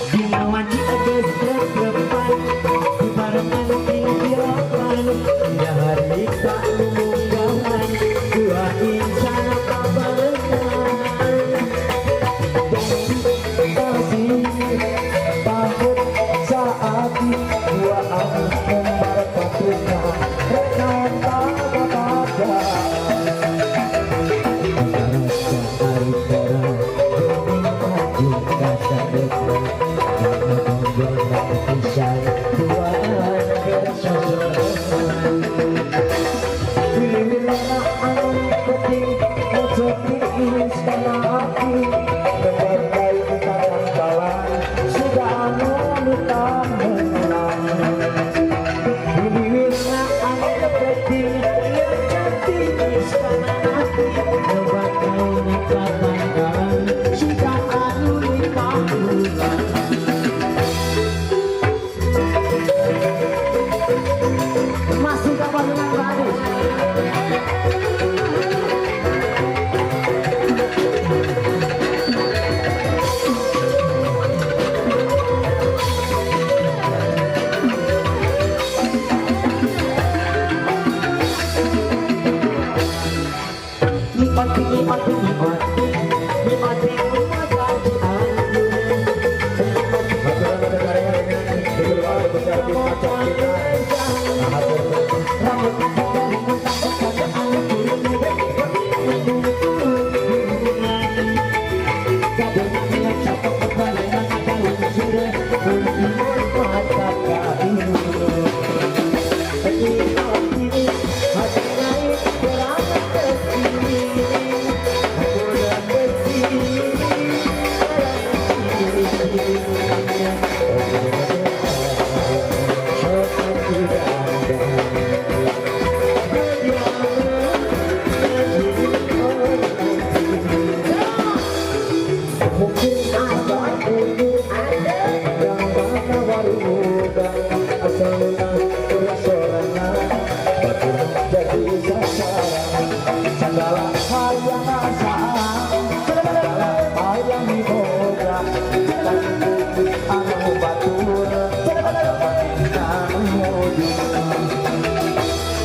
Dina wanci geus reprepan, dibarengan pinggiran, dina harita nu munggahan, dua insan pabarengan. Kasih pahit saat dua anu kembar katresna rek pada. Rasa arikara geuning maju kasareupna, bonggol pisan duaan keur sosoreman. Wilana anu penting ojo tiis kana ati, Nembar kain tatangkalan sudah anu nikah menang. Wilana anu penting ojo tiis kana ati, Nembar kain tatangkalan sudah anu nikah menang. Masih dapat dengan Pak Anies. Nyiot nyiot nyiot nyiot Aturan ada karya dengan keluarga besar di Pacok kita. Nah, mungkin ada yang mana waruga asalna sorangan batur jadi sasaran segala hayang asaan segala hayang diboga anu batur anu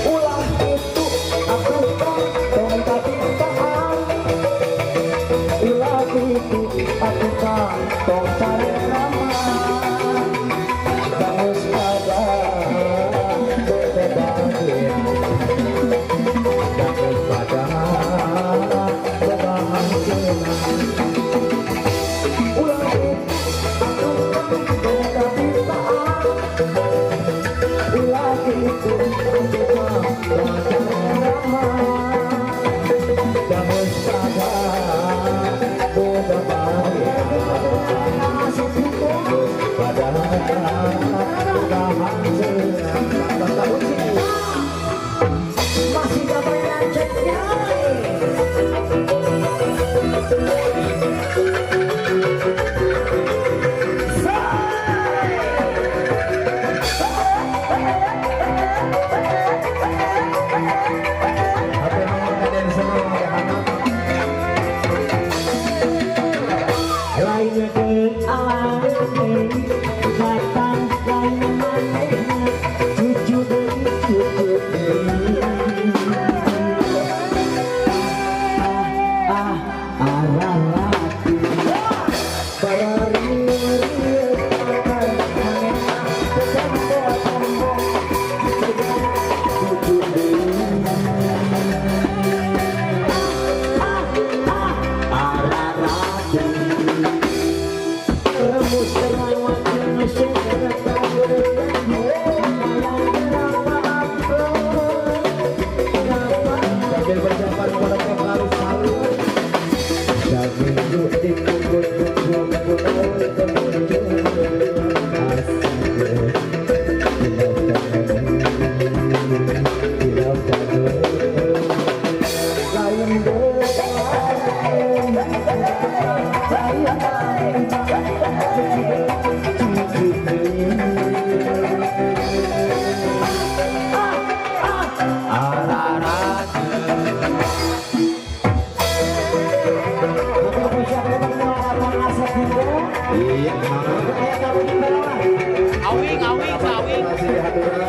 ulah itu aku tong katintaan ulah itu aku tong sarenaman bangus pada berbeda bangus pada bebahagia ulah itu aku tong katintaan ulah itu aku tong sarenaman bangus pada bebahagia pada Masih dapat lanjutnya. Lainnya ke alam batang lain manehna cucu deui cucu deui ah ah araratu Sambil berjalan kepada vokalis halu Iya. Aya kamu di bawah. Awing, awing, awing. Masih dihaturan.